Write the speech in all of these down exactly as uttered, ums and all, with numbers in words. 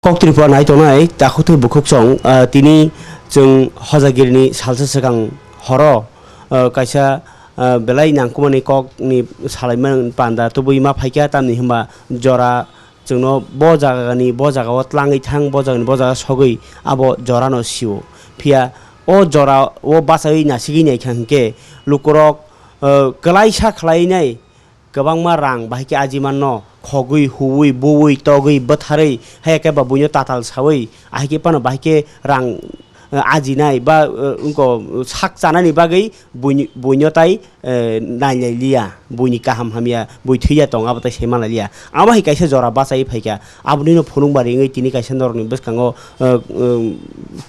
Kok Tripura nai tongnai takhuk tei bukhuk chwng, ah, tini chwng Hojagirini salsa swkang horo, ah, kaisa, ah, belai nangkukmani kokni salaimani panda tubui ma phaikha, tamni hwnba jora chwngno bo jagani bo jagao tlangwi thang, bo jagani bo jaga sogwi abo jorano sio. Phiya o jora o bachaiwi nasigwi naikha hwnkhe lukurok, ah, kwlaisa khlainai kwbangma rang bahai khe aji manno, khogwi, huwi, buwi, togwi, bwtharwi, haiya khe ba buino tatal sawi, ahai khe phano bahai khe rang, eh, ajinai ba, eh, wngko sak chanani bagwi buini, buino tai, eh, nailai liya, buini kaham hamya, bui thwiya tong abo tai se manlai liya. Abo hai kaisa jora bachai phaikha, abonino phunukmari wngwi tini kaisa norokni bwskango, eh, eh,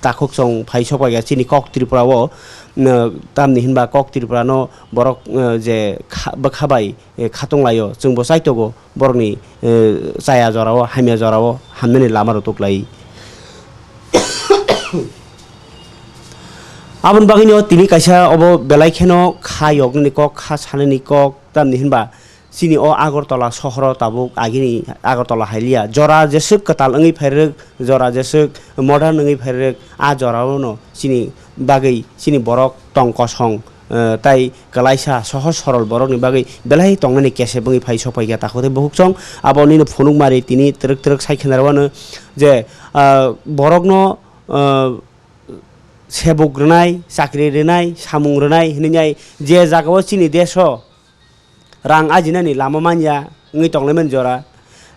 takhuk chwng phai sokphaikha chini kok Tripura o, eh, tamni hinba kok Tripura no borok, eh, je kha-, bwkha bai eh, khatunglaio, chwngbo chaitogo borokni, eh, chaya jorao, hamya jorao hamnani lama rw tuklai. Aboni bagwino tini kaisa obo belai kheno kha yoknani kok, kha sanani kok, tamni hinba chini o Agartala sohoro tabuk agini Agartala hailiya. Jora jeswk kwtal wngwi phairwk, jora jeswk modern wngwi phairwk, a jorao no chini bagwi chini borok tong kosong, eh, tai kwlaisa sohoj sorol borokni bagwi belai tongnani kesep wngwi phai sokphaikha takhuk tei bukhuk chwng. Abo nini phunukmari tini twrwk twrwk sai khenarwano je, ah, borokno, ah, sebuk rwnai, chakri rwnai, samung rwnai hwnwi nai je jagao chini deso rang ajinani lama manya wngwi tonglaimani jora.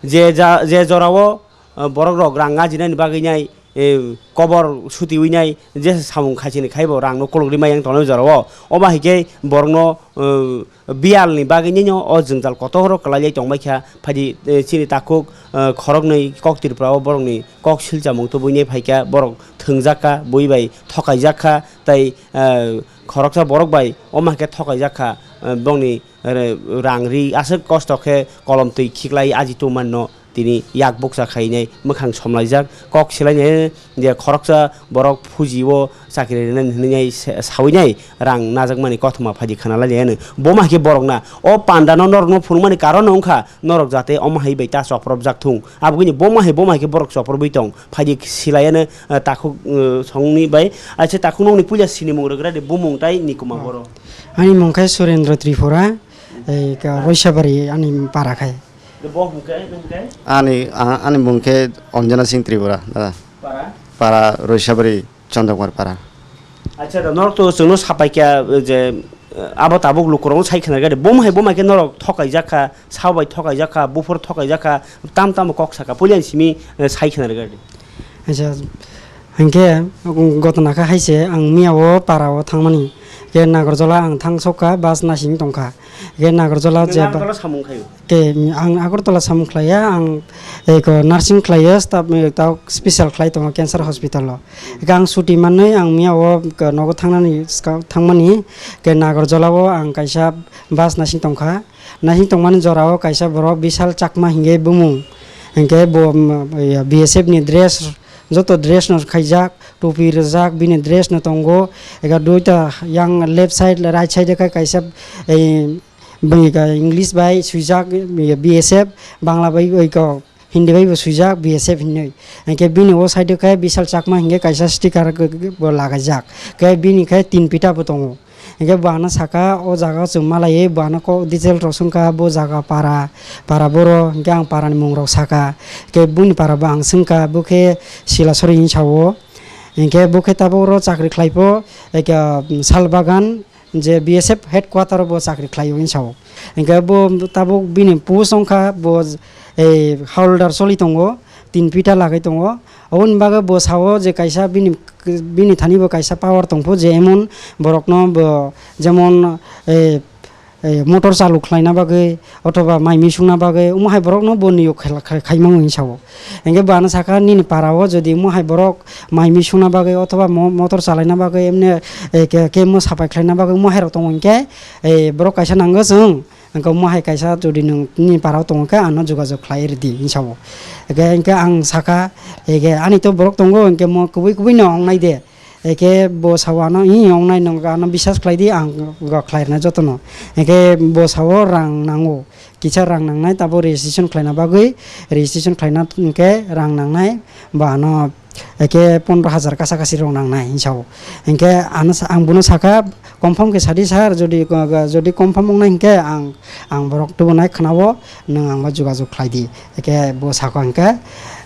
Je ja-, je jorao, ah, borok rok rang ajinani bagwi nai, eh, kobor sutiwi nai, jesa samung khaisini khaibo rangno kolokri maya wng tongnai jorao. Omo hai khe borokno, eh, biyalni bagwi nini o jwngjal kotor kwlailai tongbaikha. Phaidi, eh, chini takhuk, eh, khoroknwi kok Tripura o borokni kok silchamung tubui nai phaikha, borok thwngjakha, bui bai thokaijakha, tai, eh, khoroksa borok bai omo hai khe thokaijakha, eh, bongni re-, rang ri aswk kosto khe kolom twi khiklai aji tongmani no tini yak bukcha khainai mwkhang somlaijak kok silainai je khoroksa borok phuji o chakri rwnani hwnwi sa-, sawinai rang najakmani kothoma phaidi khwnalainai. Bomo hai khe borok na o panda no norok no phunukmani karon no wngkha norok jate omo hai bai ta chopropjak thung, aboni bomo hai bomo hai khe borok choprobwi tong phaidi silaiano, ah, takhuk, ah, songni bai aise takhuk nokni puila sinimung rwgra de bumung tai Nikuma Borok. Ani mung khe Surendra Tripura. Ei, ka Roisabari ani para khai. Bo hwnkhe, hwnkhe? Ani, a-, ani mung khe Anjana Singh Tripura, dada. Para? Para Roisabari, Chandrakmar para. Acha, da, norok to chwngno sapai kha je, eh, abo tabuk lukurokno sai khna gari. Bom hai, bom hai khe norok thokai jakha, sao bai thokai jakha, buphur thokai jakha, tam tam kok saka. Pulian simi, eh, sai khna gari. Acha, hwnkhe, gotona kha hai se, ang miya o para o thangmani. Khe Nagarjola ang thang sok kha, bus nasing tong kha. Khe Nagarjola je ba-, Nagarjola samung khaio? Khe ang Agartala samung khlaiya, ang eko nursing khlaiya, staff, eh, tao special khlai tongo cancer hospital o. Khe ang chuti manwi ang miya o, eh, nogo thangnani ska-, thangmani, khe Nagarjola o ang kaisa bus nasing tong kha. Nasing tongmani jora o kaisa borok Bishal Chakma hingke bumung. Hingke bo, mm, eh, B S F ni dress, joto dress no khaijak, topi rijak, bini dress no tongo. Ega duita yang left side, right side khe kaisa, eh, bini ka English bai swijak, eh, B S F, Bangla bai, oi ko Hindi bai bo swijak B S F hinwi. Hingke bini o side o khe Bishal Chakma hingke kaisa sticker bo lagaijak. Khe bini khe tin pita bo tongo. Hingke bo ano saka o jaga o chwng malaiwi bo ano kok detail rok swngkha bo jaga para, para boro hingke ang para ni mung rok saka. Hingke boni para bo ang swngkha bo khe Silasori hinwi sao. Hingke bo khe tabuk oro chakri khlai pho, eke, um, Salbagan je B S F headquarter o bo chakri khlaio hinwi sao. Hingke bo tabuk bini post wngkha bo, eh, hauldar choli tongo, tin pita lagwi tongo. Aboni bagwi bo sao je kaisa bini, bini thani bo kaisa power tongpho je emon borokno bo jemon, eh, eh, motor chalu khlaina bagwi othoba mai misungna bagwi omo hai borokno bo niyok khaila-, khai-, khaimano hinwi sao. Hingke bo ano saka nini para o jodi omo hai borok mai misungna bagwi othoba mo-, motor chalaina bagwi emne, eh, ke-, kemo sapai khlaina bagwi omo hai rok tongo hingke, eh, borok kaisa nango chwng. Hingke omo hai kaisa jodi nwng nini para o tongo khe ano jogajog khlai rwdi hinwi sao. Hingke, hingke ang saka, hingke ani to borok tongo hingke mo kubui kubui no wngnai de. Hingke bo sao ano, "Ih, wngnai nwng ano bisas khlai di, ang go khlai rwna jotono." Hingke bo sao rang nango. kisa rang nangnai, tabo registration khlaina bagwi, registration khlaina hwnkhe rang nangnai, ba ano eke pondro hajar kasa kasi rok nangnai hinsa o. Hwnkhe ano sa-, ang bono saka, "Confirm khe sadi sir, jodi, jodi confirm wngnai hwnkhe ang, ang borok tubunai khwnao, nwng angbo jogajog khlai di." Eke bo sako hwnkhe,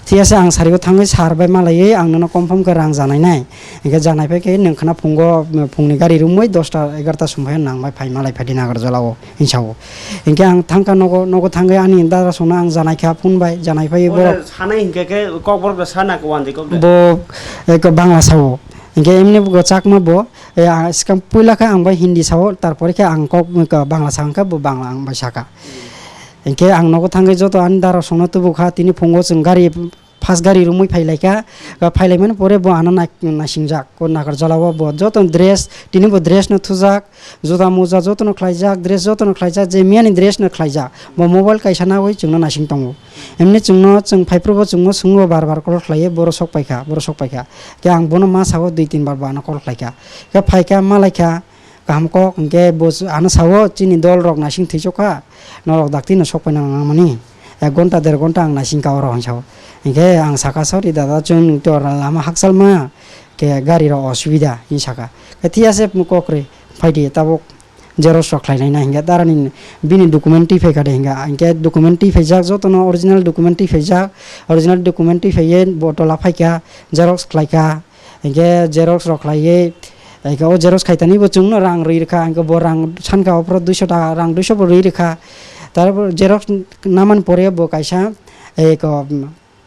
"Thik ase, ang sarigo thangwi sir bai malaiwi ang nono confirm khe rang janai nai. Hwnkhe janai phai khe nwng khwna phungo, phungni gari romwi dosta egarota sumphai nang bai phai malai phai di Nagarjala o," hinsa o. Hwnkhe ang thangkha nogo, nogo thangwi ani dada songno ang janai kha phone bai, janai phai borok. Sanai hwnkhe khe kokborok da sana wanjwi kok da? Bo eko Bangla sao. Hwnkhe emni bo Chakma bo, e, a, swkang puila khe ang bai Hindi sao, tarpore khe ang kok, eko Bangla sa hwnkhe bo Bangla ang bai saka. Hwnkhe ang nogo thangwi joto ani dada songno tubu kha, tini phungo chwng gari, first gari romwi phai lai kha. Phai lai mani pore bo ano nai-, naisingjak, o Nagarjala o bo joto dress, tini bo dress no thujak, juta muja jotono khlaijak, dress jotono khlaijak, je miyani dress no khlaijak. Bo mobile kaisa nagwi chwngno naising tongo. Emni chwngno, chwng phaiphuru bo chwngno swngo bar bar call khlaiwi, "Boro sok paikha, boro sok paikha." Khe ang bono ma sao dui tin bar bo ano call khlaikha. Khe phaikha, malaikha, kaham kok, hwnkhe bo ano sao, "Chini dol rok naising thwichokha, norok dakti no sok paina nangmani. Ek gonta, der gonta ang naising ka oro," hinsa o. Hwnkhe ang saka, "Sorry dada, chwng to lama hakchalma, khe gari rok osubida," hinwi saka. Khe, "Thik ase, kokre, phaidi tabuk." Xerox rok khlainai na hinkhe darani bini document twi phaikha de hinkhe, hinkhe document twi phaijak jotono original document twi phaijak, original document twi phaiye bo tola phaikha, xerox khlaikha, hinkhe xerox rok khlaiwi, hinkhe o xerox khaitani bo chwngno rang rwi rwkha, hinkhe bo rang sankha ophoro duiso taka rang duiso bo rwi rwkha, tarpor xerox namani pore bo kaisa, eko,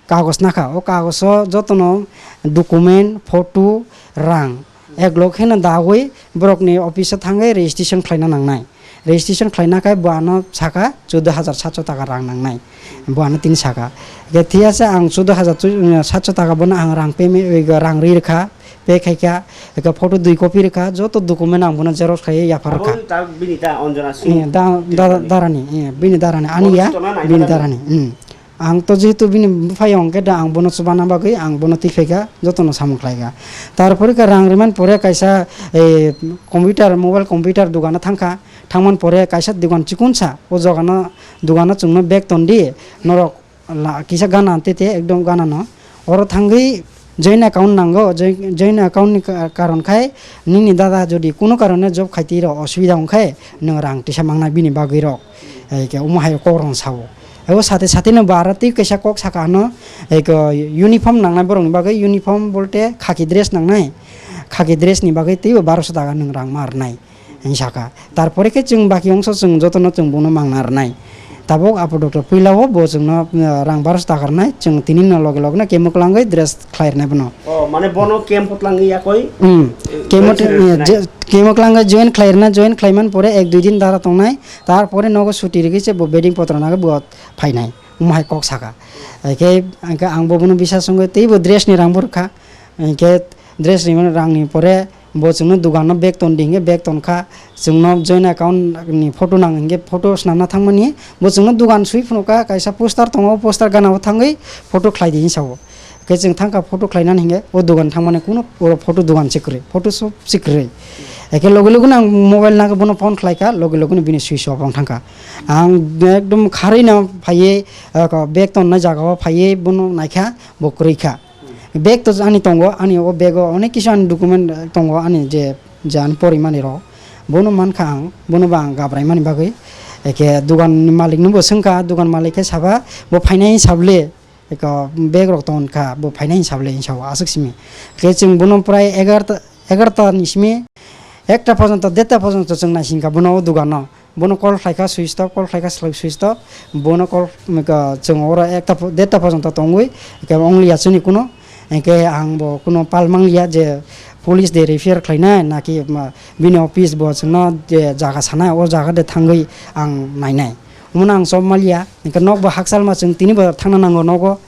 kagos nakha, o kagoso jotono document, photo, rang eklog kheno dagwi borokni office o thangwi registration khlaina nangnai. Registration khlaina khe bo ano saka chuddo hajar satso taka rang nangnai, bo ano tini saka. Khe thik ase, ang chuddo hajar satso taka bono ang rang payment, rang rwi rwkha, pay khaikha, eke photo dui copy rwkha, joto document ang bono xerox khaiwi yaphar rwkha. Abo ta bini ta Anjana Singh. Eh, da-, da-, darani, eh, bini darani, ani ya, bini darani, hmm. Ang to jehetu bini buphaiyong khe da ang bono chubana bagwi ang bono twi phaikha, jotono samung khlaikha. Tarpore khe rang rimani pore kaisa, eh, computer, mobile computer dogano thangkha, thangmani pore kaisa dogan chikonsa, o jogano, dogano chwngno bag tondi, norok la-, kisa gana tete ekdom gana no. Oro thangwi joint account nango, joint, joint account ni ka-, karon khai nini dada jodi kuno karone job khaiti rok osubida wngkhe nwng rang tisa mangnai bini bagwi rok. Hai khe omo hai kok rong sao. Ebo sate sate no bo aro tei kaisa kok saka ano, hai khe uniform nangnai borok ni bagwi, uniform bolte khaki dress nangnai. Khaki dress ni bagwi teibo baroso taka nwng rang ma rwnai. Hinwi saka. Tarpore khe chwng baki ongso chwng jotono chwng bono mangna rwnai. Tabuk apo doctor puila o bo chwngno, eh, rang baroso taka rwnai, chwng tini no loge loge no chemo kwlangwi dress khlai rwnai bono. Oh, mane bono chemo twlangwi yakoi? Hmm. Eh, chemo, dress eh, rwnai. Je-, chemo kwlangwi join khlai rwnai, join khlai man pore ek dui din dara tongnai, tarpore nogo suti rigwi se bo bedding potro nagwi bo phainai. Omo hai kok saka. Hai khe, hwnkhe ang bo bono bisa songwi teibo dress ni rang bo rwkha. Hwnkhe dress rimani rangni pore bo chwngno dogano bag ton di hinkhe bag tonkha, chwngno joint account ni photo nang hinkhe photo swnamna thangmani, bo chwngno dogan swi phunukha, kaisa poster tongo, o poster gana o thangwi photo khlai di hinwi sao. Khe chwng thangkha photo khlainani hinkhe o dogan thangmani kuno oro photo dogan se kwrwi, photo shop se kwrwi. Ekhe loge loge no ang mobile nangkhe bono phone khlaikha, loge loge no bini switch off wng thangkha. Ang ekdom kharwi no phaiwi, ah, bag tonnai jaga o phaiwi bono naikha, bo kwrwi kha. Bag to ani tongo, ani o bag o onek kisu ani document tongo, ani je, je ani porimani rok. Bono mankha ang, bono ba ang gabraimani bagwi. Eke dogan ni malik no bo swngkha, dogan malik khe saba, "Bo phainai sable, eko bag rok ton kha, bo phainai sable," hinwi sao aswk simi. Khe chwng bono prai egarta, egarta ni simi ekta porjonto, derta porjonto chwng naisingkha bono o dogano. Bono call khlaikha switch off, call khlaikha switch off. Bono call, chwng oro ekta po-, derta porjonto tongwi, eke wng liya chwngni kuno. Hwnkhe ang bo kuno pal mangliya je police de refer khlainai, naki ma, bini office bo chwngno je jaga sanai, o jaga de thangwi ang nainai. Omono ang chob manliya, hwnkhe nok bo hakchal ma chwng tini bo thangna nango nogo.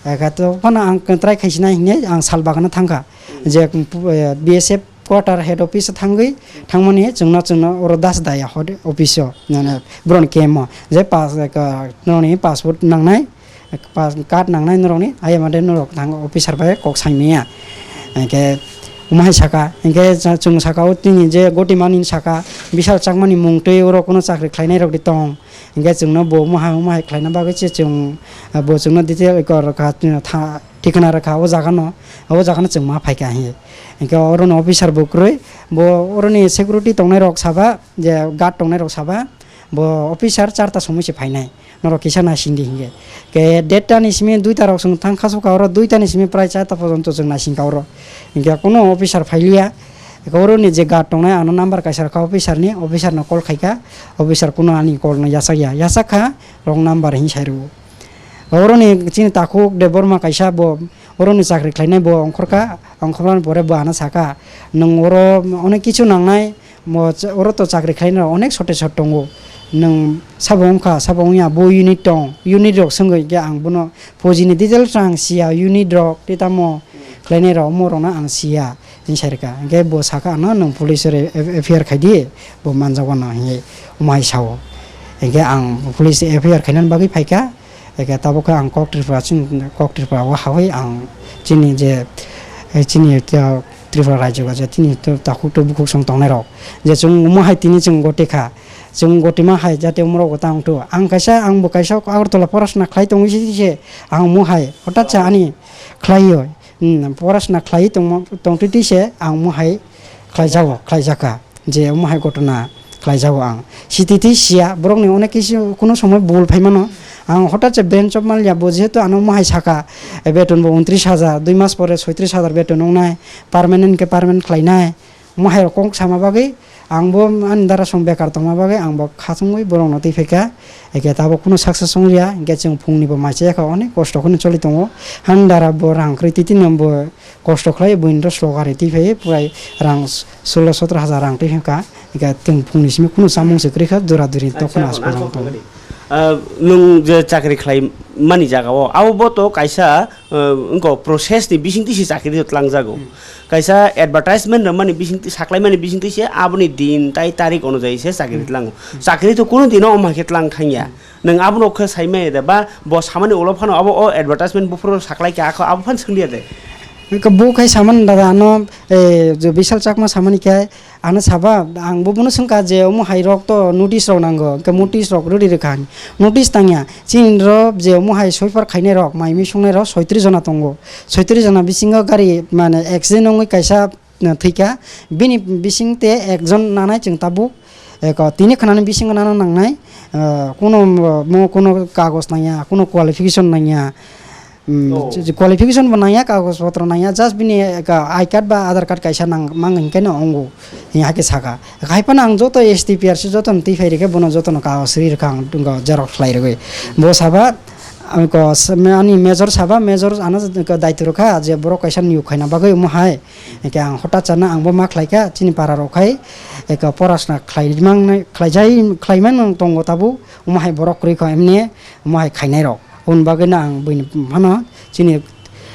Eke to phano ang try khaisina hinwi ang sal bagano thangkha. Je, eh, B S F quarter head office o thangwi thangmani chwngno, chwngno oro Das Daya hode office o, nane, boroni camp o je pas-, ka-, norokni passport nangnai, pas-, card nangnai norokni, ayamade norok thang officer bai kok saimaya. Hwnkhe Omo hai saka, hinkhe cha-, chwng saka o tini je Gotimani saka, Bishal Chakmani mung twi oro kuno chakri khlainai rok de tong. Hinkhe chwngno bo omo hai, omo hai khlaina bagwi se chwng, ah, bo chwngno detail kor kha, tha-, thikna rwkha o jaga no, o jaga no chwng ma phaikha hinkhe. Hinkhe oro ni officer bo kwrwi, bo oro ni security tongnai rok saba, je guard tongnai rok saba, bo officer charta somoi se phainai. Norok kisa naising di hinkhe. Ke deadta ni simi duita rok chwng thang kha suka oro, duita ni simi prai charta porjonto chwng naising kha oro. Hinkhe kuno officer phailiya. Eko oro ni je guard tongnai ano number kaisa rwkha officer ni, officer no call khaikha, officer kuno ani call no yachak ya, yachak kha wrong number hin sai rwo. Oro ni chini takhuk Debbarma kaisa bo oro ni chakri khlainai bo ongkhorkha, ongkhormani pore bo ano sakha, "Nwng oro onek kichu nangnai, mo ch-, oro to chakri khlainai rok onek sote sot tongo, nwng sabo wngkha, sabo wngya, bo unit tong, unit rok swngwi khe ang bono pojini details ang siya, unit rok tei tamo khlainai rok, omo rokno ang siya," hinwi sai rwkha. Hinkhe bo sakha ano, "Nwng police o re-, F I R khai di, bo manjak wano," hinwi omo hai sao. Hinkhe ang police F I R khainani bagwi phaikha, hinkhe tabuk khe ang Kok Tripura chini, Kok Tripura o hawi ang chini je, eh, chini, eh, Tripura rajyo o je chini to takhuk to bukhuk song tongnai rok je chwng omo hai tini chwng goti kha, chwng gotima hai jate omorok bo tang tho. Ang kaisa, ang bo kaisa Agartala porasna khlai tongwi se, se ang omo hai hothat sa ani khlai o. Hmm, porasna khlai tongmo, tongtwi twi se ang omo hai khlai jago, khlai jaka. Je omo hai ghotona khlai jago ang. Sititwi siya, borokni onek kisu kuno somoi bul phai mano. Ang hothat se brain chop manliya, bo jehetu ano omo hai saka, eh, beton bo untris hajar, dui mas pore soitris hajar beton wngnai, permanent khe permanent khlainai. Omo hai rok kok sama bagwi, ang bo ani dara song bekar tongma bagwi, ang bo khachungwi borokno twi phaikha. Eke tabuk kuno success wngya, hinkhe chwng phungni bo mai chaya kha, onek kosto kheno choli tongo. Handara bo rang kwrwi twi tini bo kosto khlai buini ro sloka ri twi phai, prai rang sullo sotro hajar rang twi phaikha. Eke chwng phungni simi kuno chamung se kwrwi kha, dura duri to kheno aswk rang tongo. Ah, nwng je chakri khlai mani jaga o, abo bo to kaisa, ah, wngkha process ni bising twi se chakri tlang jago. Hmm. Kaisa advertisement rwmani bising twi, saklai mani bising twi se aboni din tai tarik onujai se chakri tlango. Hmm. Chakri to kuno dino omo hai khe tlang thangya. Hmm. Nwng abono khe sai maya de ba bo samani ulo phano abo o advertisement buphuru saklai kha, akho abo phano swngya de. Bo khai samani dada ano, eh, je Bishal Chakma samani khe ano saba, ang bo bono swngkha je omo hai rok to notice rok nango, hwnkhe notice rok rwdi rwkha hinwi. Notice tangya, chini rok je omo hai soipar khainai rok, mai mui songnai rok soitris jona tongo. Soitris jona bisingo gari mane accident wngwi kaisa thwikha, bini bising te ekjon nanai chwng tabuk, eko tini khwnani bisingo nana nangnai, eh, kuno mo, kuno kagoj nangya, kuno qualification nangya, mm, Oh. Qualification bo nangya, kagoj potro nangya, just bini eka I card ba Aadhaar card kaisa nang, mang hinkhe no ongo, hiya hai khe saka. Hai phano ang joto S T P R C joto no twi phai rikhe bono joto no kagoj ri rwkha ang, xerox khlai rwgwi. Bo saba, ang ko, ani major saba, major ano daitw rwkha je borok kaisa niyok khaina bagwi omo hai. Hingke ang hota chana ang bo ma khlai kha, chini para rok khai, eka porasna khlai mang nai, khlai jai, khlai man tongo tabuk, omo hai borok kwrwi kha, emne omo hai khainai rok. Aboni bagwi no ang buini phano chini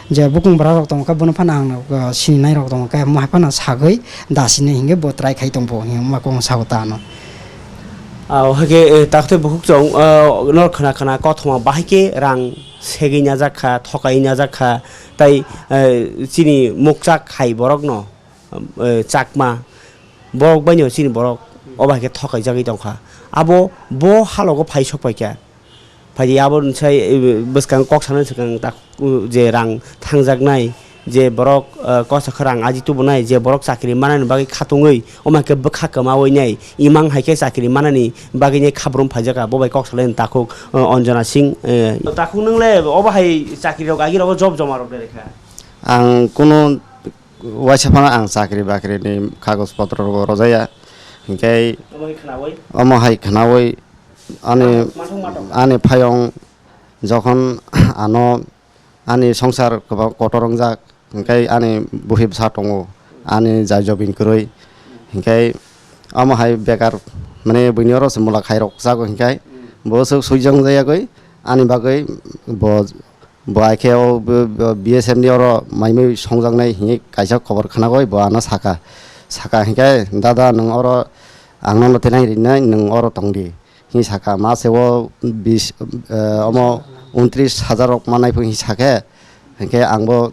je bukung bwra rok tongo kha, bono phano ang, uh, sininai rok tongo kha, omo hai phano sagwi da sini hinke bo try khai tongbo, hinma kong sago ta ano. Ah, o hai khe, eh, takte bukhuk chong, ah, nor khna khna kothoma bahai khe rang segwi najak kha, thokai najak kha. Tai, eh, chini mukchak hai borokno, eh, Chakma borok baino chini borok obo hai khe thokai jagwi tongkha. Abo bo halogo phai sok paikha. Phaidi abo sai, eh, bwskang kok sana swkang tak, uh, je rang thangjaknai, je borok, eh, kosa khe rang aji tubunai, je borok chakri manani bagwi khatungwi, omo hai khe bwkha kwmawi nai, imang hai khe chakri manani bagwi nai khabrum phaijakha, bo bai kok salaini takhuk, eh, Anjana Singh, eh, takhuk nwngle obo hai chakri rok agi rogo job joma rok de rekha. Ang kunu waisa phano ang chakri bakri ni kagoj potro rogo rojaya, hinkhe omo hai khnawi? Omo hai khnawi ani, mathok mathok. Ani phayong jokhon ano ani songsar kwbang kotor wngjak, hinkhe ani buhi bwsa tongo, ani jai jobin kwrwi, hinkhe omo hai bekar, mane buini oro se mula khairok jago, hinkhe bo se swijang jayagwi ani bagwi bo Bo hai khe o B-, B-, B S F ni oro mai mui songjaknai hinwi kaisa khobor khwnagwi bo ano saka. Saka hinkhe, "Dada, nwng oro ang nono tenai rinai, nwng oro tongdi," hinwi saka. Mase o bis, eh, omo untris hajar rok manai phung hinwi sakhe, hinkhe ang bo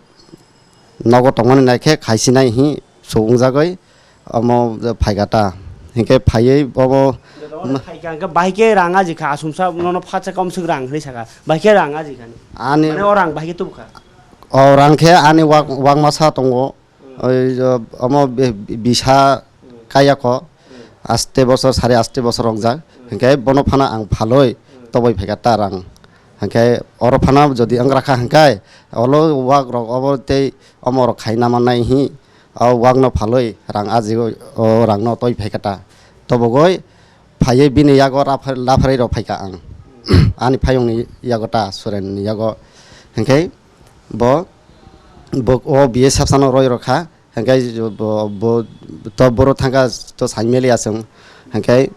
nogo tongmani naikhe khaisinai hinwi sukungjagwi omo phaikha ta. Hinkhe phaiwi omo Joto ma- phaikha hwnkhe bahai khe rang ajikha, asumsa nono phatsa komswk rang hinwi sakha, bahai khe rang ajikhani. Ani Mane o rang bahai khe tubukha. O rang khe ani wak-, wakmasa tongo. Oi, o, omo bi-, bi-, bisa kaya ko. Aste bosor, sari aste bosor wngjak. Hinkhe bono phano ang phalwi toboi phaikha ta rang. Hinkhe oro phano jodi wngrakha hinkhe olo wak rok obo tei omo rok khaina mannai hi. O wakno phalwi rang ajigo, o rangno toi phaikha ta. Tobogoi phaiwi bini yago rapha-, lapharwi rok phaikha ang. Ani phayungni yago ta, Surenni yago. Hinkhe bo, bo, o biye sapsano roi rokha. Hinkhe bo, bo, to boro thangkha to saimeliya chwng. Hinkhe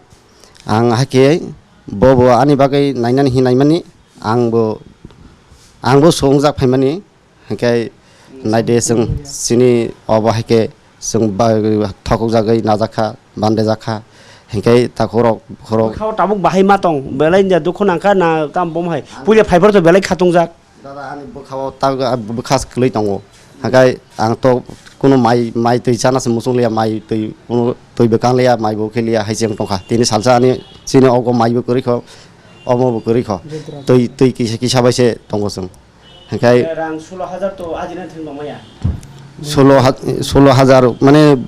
ang hakhe bo, bo ani bagwi nainani hinaimani ang bo, ang bo songjak phaimani. Hinkhe naide chwng chini obo haikhe chwng ba-, thokokjagwi najakha, bandejakha. Hinkhe takhurok, khorok. Bwkhao tabuk bahai ma tong, belai da dukhu nangkha na tam bom hai. Puila phaibar to belai khatungjak. Dada, ani bwkhao ta, bwkha kwlwi tongo. Hinkhe ang to kunu mai, mai twi chana se muchung liya, mai twi kunu twi bwkang liya, mai bo khe liya hai se wng tongkha. Tini salsa ani chini ogo mai bo kwrwi kho, omo bo kwrwi kho. Twi, twi kisa, kisa bai se tongo chwng. Hinkhe rang sulo hajar to ajina thang tongmaya. Sulo ha-, sulo hajar mane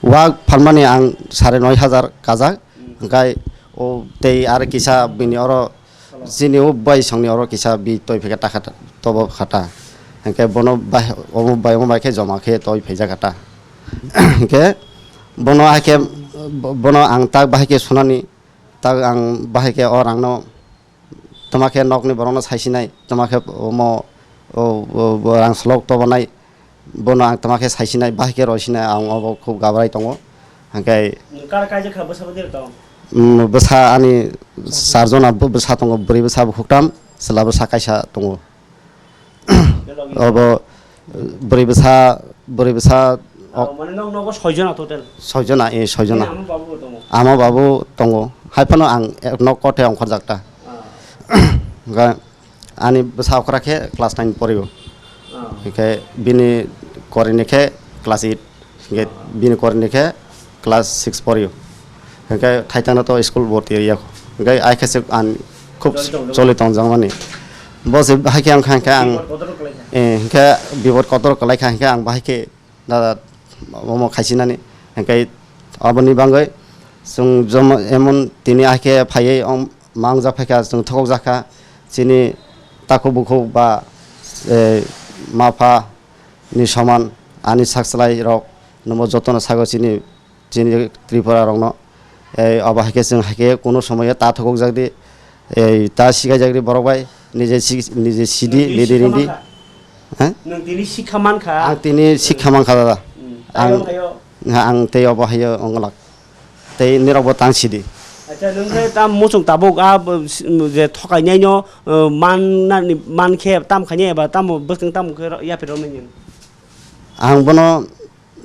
wak phalmani ang sare noi hajar kajak. Hinkhe o tei ar kisa bini oro chini o bai songni oro kisa bi toi phaikha takha tobo khata. Hinkhe bono bai omo bai omo bai khe joma khe toi phaijak khata. Hinkhe bono haikhe bono ang tak bahai khe sunani tak ang bahai khe o rangno Tama khe nokni borokno saisinai, tama khe omo, o, o, o rang slok tobanai, bono ang tama khe saisinai, bahai khe roisinai, ang obo khub gabrai tongo. Hingkhe Nwng kar kaijak kha bwsa bwdero tong? Mm, bwsa ani char jona bw-, bwsa tongo, bwrwi bwsa bukhuktam, chwla bwsa kaisa tongo. Belok ni Obo, bwrwi bwsa, bwrwi bwsa, o, mane nok nogo soi jona total? Soi jona, eh, soi jona. Bini ama babu bo tongo? Ama babu tongo. Hai phano ang ek nok kote ongkhorjak ta. Ah. Hingkhe ani bwsa okra khe class nine porio. Ah. Hingkhe bini korini khe class eight. Hingkhe bini korini khe class six porio. Hingkhe thaitangno to school bhorti ya kho. Hingkhe ai khe se ang khub choli tongjak mani. Bo se hai khe ang kha, hingkhe ang, eh, hingkhe bipod kotor kwlai kha, hingkhe ang bahai khe dada omo khaisinani. Hingkhe aboni bagwi chwng jomo emon tini ai khe phaiwi mangjak phaikha, chwng thokjak kha. Chini takhuk bukhuk ba, eh, ma pha ni soman ani sak chwlai rok no jotono sago chini, chini Tripura rokno. Ei, abo hai khe chwng hai khe kunu somoyo ta thokjak di, ei, ta sikai jak di borok bai, nije si-, nije sidi, nidi ridi. Nwng tini sikha mankha? Ha? Nwng tini sikha mankha? Ang tini sikha mankha dada. Hmm. Ang, ayo, ayo. Ha, ang tei obo hayo wnglak. Tei nirok bo tang sidi. Acha, nwng khe tam muchung tabuk a, b-, s-, je thokainai no, uh, man nani, man khe tam khainai eba tamo bwskang tamo khe ro-, yapri romnai nini? Ang bono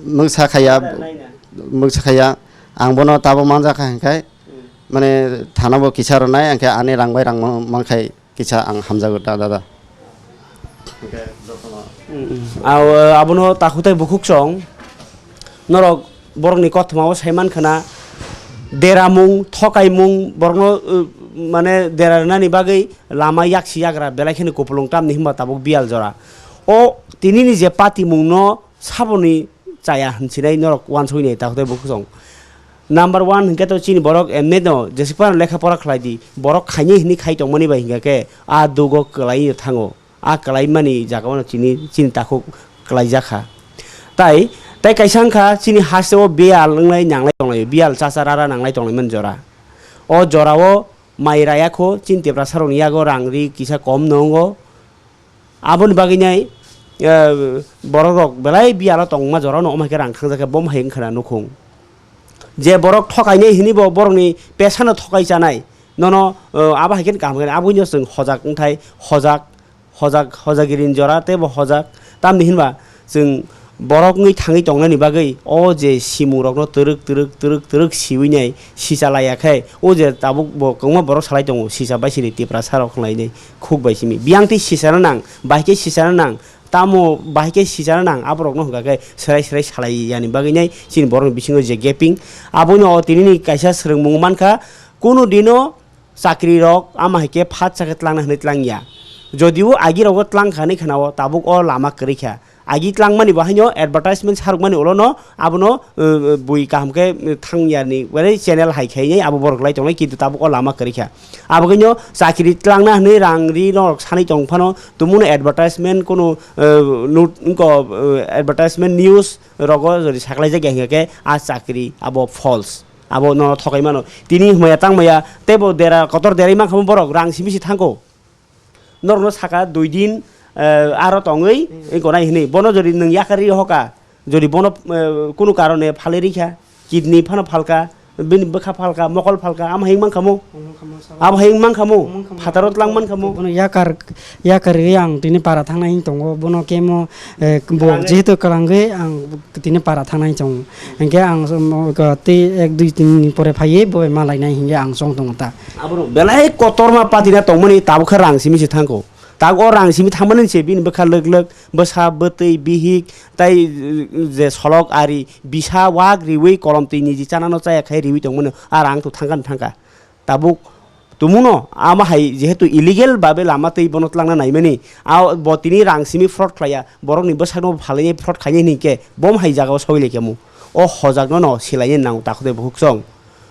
mwksa khaya, naina. Mwksa khaya. Ang bono tabo manjakha hingkhai, hmm, mane thana bo kisa rwnai, hingkhe ani rang bai rang man-, mankhai. Kisa ang hamjago ta, dada. Mm, mm. Abo, abono takhuk tei bukhuk chwng norok borokni kothoma o sai mankha na, deramung, thokaimung, borokno, uh, mane dera rwnani bagwi lama yaksi yagra belai kheno kupulung tamni hinba tabuk biyal jora. O tinini je patimungno saboni chaya hinsinai norok uansuknai takhuk tei bukhuk chwng. Number one hinkhe to chini borok emne no jesuk phano lekha pora khlai di, borok khainai hinwi khai tongmani bai hinkhe khe a dugo kwlai thango, a kwlai mani jaga o chini, chini takhuk kwlai jakha. Tai, tai kaisa wngkha chini haste o biyal wnglai nanglai tonglai, biyal chacha rara nanglai tonglai mani jora. O jora o mai raya kho chini Tiprasa rokni yago rang ri kisa kom no wngo. Aboni bagwi nai, eh, borok rok belai biyalo tongma jora no, omo hai khe rang thangjak khe bom hai wngkha na nukhung. Je borok thokainai hini bo borokni pesano thokai chanai. Nono, eh, abo hai khe kaham khe aboni no chwng hojak wngthai, hojak, hojak, hojagirini jora tei bo hojak. Tamni hinba chwng borok wngwi thangwi tongnani bagwi o je simungrokno twrwk, twrwk, twrwk, twrwk siwi nai sichalaiya khe, o je tabuk bo kwbangma borok salai tongo, sisa bai sini Tiprasa rok khlainai khuk bai simi. Biyang tei sisano nang, bai khe sisano nang, Tamo bahai khe sichana nang, aborokno hwnkha khe swrai swrai salai yani bagwi nai chini borokni bisingo je gaping. Abono o tinini kaisa swrwngmung mankha, kunu dino chakri rok ama hai khe phat chakhe tlangna hwnwi tlang ya. Jodio agi rogo tlang kha hwnwi khna-o, tabuk o lama kwrwi kha. Agi tlangmani bo haino advertisement sarwkmani ulo no abono, eh, bui kaham khe, eh, thang ya ni, wale channel hai khai nai abo borok lai tongnai, kintu tabuk o lama kwrwi kha. Abo khe no chakri tlangna hwnwi rang ri norok sanwi tong phano, tumungno advertisement kunu, eh, nut-, wngko, eh, advertisement news rogo jodi saklai jak ya hwnkhe a chakri abo false. Abo no thokai mano. Tini hwmaya tang maya teibo dera kotor derai mankha borok rang simi si thangko. Norokno saka dui din, eh, aro tongwi, hmm, gonai hwnwi. Bono jodi nwng yakarwi hoka, jodi bono, eh, kunu karone phalwi rikha, kidney phano phalka, bini bwkha phalka, mokol phalka, amo hai wngmankha mo? Wngmankha mo, sir. Abo hai wngmankha mo? Wngmankha mo. Phataro tlang mankha mo? Bono yakar, yakarwi ang tini para thangnai tongo. Bono kemo, eh, bo kwlangwi, jehetu kwlangwi ang tini para thangnai tongo. Hinkhe ang, um, tei ek dui din ni pore phaiwi bo bai malainai hinkhe ang chong tongo ta. Abono belai kotorma patina tongmani tabuk khe rang simi se thangko. Tabuk o rang simi thangmani se bini bwkha lwk lwk, bwsa, bwtwi, bihik, tai, uh, je solok ari bisa wak riwi kolom twi niji chanano chaya khai riwi tongmani a rang to thangkha thangkha. Tabuk tumuno ama hai jehetu illegal babe lama twi bono tlangna naimani, a bo tini rang simi fraud khlaiya, borokni bwsakno phalwi fraud khainai hwnwi khe bom hai jagao sawilai khe mu. O hojakno no silainai nango takhuk tei bukhuk song.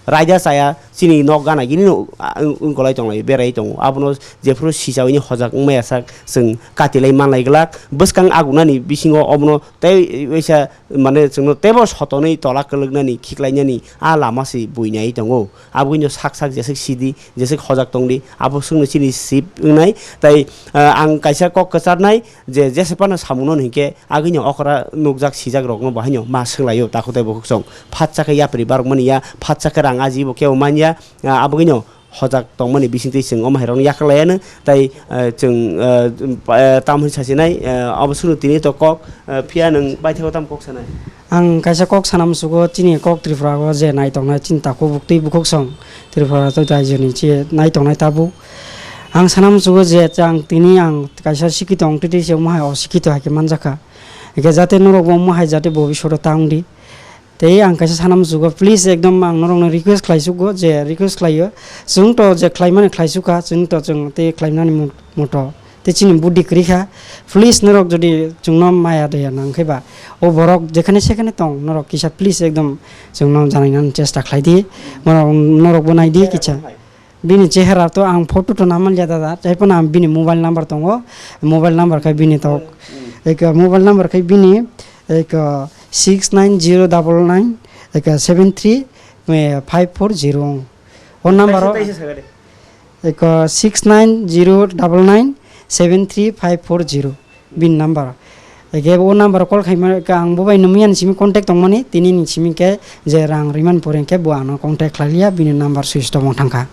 Raida chaya chini nok gana gini no, a, wng-, wngkolai tonglai, berai tongo. Abono jephuru sichawi ni hojak wngmaya sak chwng katilai manlai glak. Bwskang agunani bisingo obono tei waisa mane chwngno teibo sotonwi tola kwlwknani khiklainani a lama se buinai tongo. Aboni sak sak jeswk sidi, jeswk hojak tongdi, abo swkno chini sip wngnai. Tai, ah, ang kaisa kok kwcharnai je jesa phano samungno hinkhe agini okra nukjak sijak rokno bo haino ma swnglaio takhuk tei bukhuk song. Phatsa khe yapri barokmani ya, phatsa khe rang ajibo kebo manya, ah, abogino hojak tongmani bisingtwi chwng omo hai rokno yakarlaiano. Tai, ah, chwng, ah, pa-, ah, tamo hinwi sasinai, ah, obo swkno tini to kok, ah, phiya nwng paithago tamo kok sanai? Ang kaisa kok sana musugo, chini kok Tripura o je nai tongnai chini takhuk buktwi bukhuk song Tripura to raijoni che nai tongnai tabuk. Ang sana musugo je ang tini ang kaisa sikito wngtwi twi se omo hai osikito hai khe manjakha. Hingkhe jate norok bo omo hai jate bobishoto ta wngdi. Tei ang kaisa sana musugo, please ekdom ang norokno request khlai sugo je request khlaio. Chwng to je khlaimani khlai sukha, chwng to chwng tei khlaimani mu-, muto. Tei chini budi kwrwi kha. Please norok jodi chwngno maya daya nang khe ba, o borok jekhane sekhane tong, norok kisa please ekdom chwngno janainani chesta khlai di. Norok, norok bo nai di kisa. Bini chehera to ang photo to namanliya dada, tei phano ang bini mobile number tongo, mobile number khe bini tok. Hmm. Eka mobile number khe bini, eka six nine zero double nine, eka seven three five four zero. O number o, taisa, taisa saga de. Eka six nine zero double nine seven three five four zero. Bini number. Ege o number call khaima ka ang bo bai numi ani simi contact tongmani, tini ni simi khe je rang rimani pore khe bo ano contact khlai liya, bini number switch off wng thangkha.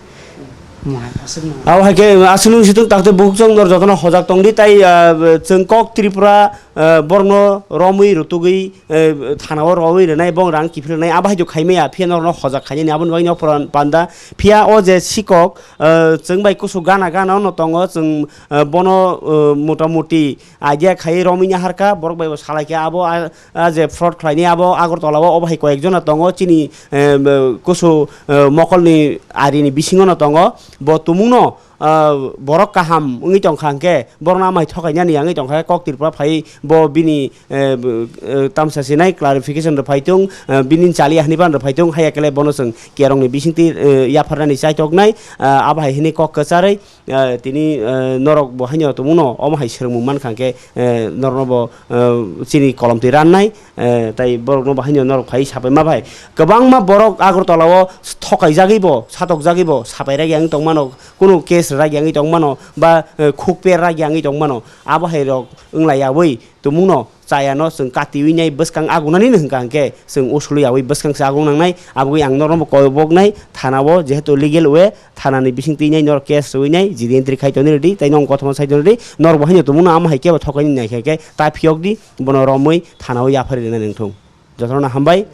Mo hai aswk no. Abo hai khe aswk nung situng takte bukhuk chwng nor jotono hojak tongdi tai, ah, chwng kok Tripura, ah, borokno romwi rutugwi, eh, thana o romwi rwnai bong rang kiphil rwnai abo hai khaimaya phiya norokno hojak khainani aboni bagwi nok pran panda phiya o je sikok, ah, chwng bai kusu gana gana ono tongo chwng, ah, bono, ah, mota moti idea khai romwi ya harkha, borok bai bo salai khe abo a, a je fraud khlainai abo Agartala o, obo hai koyek jona tongo chini, eh, kusu, eh, mokolni arini bisingo no tongo. Bo tumungno, ah, borok kaham wngwi tongkha hwnkhe, borokno amai thokainani wngwi tongkha khe kok Tripura phai bo bini, eh, b-, eh, tamsa sinai clarification rw phai tung, eh, bini chali ahni ban rw phai tung, haiya kele bono chwng kerongni bisingtwi, eh, yapharnani chaitoknai, ah, abo hai hwnwi kok kwcharwi. Eh, tini, eh, norok bo haino tongmungno omo hai swrwngmung mankha hwnkhe, eh, norokno bo, eh, chini kolom twi rannai, eh, tai borokno bo haino norok phai sapai ma bai. Kwbangma borok Agartala o thokaijagwi bo, satokjagwi bo, sapai ragya wngwi tongmano, kunu case ragya wngwi tongmano, ba, eh, khuk per ragya wngwi tongmano, abo hai rok wnglayawi tongmungno chayano chwng katiwi nai bwskang agunani no hwnkha hwnkhe chwng usulwi yawi bwskang se agung nangnai, aboni ang norokno bo koi boknai thana o jehetu legal way thanani bising twi nai norok case rwwi nai jidi entry khai tonwi rwdi tei nong kothoma sai tonwi rwdi norok bo haino tongmungno amo hai kebo thokaini nai khe khe ta phiyok di bono romwi thana o yaphari rwnani wngthung jotono hambai.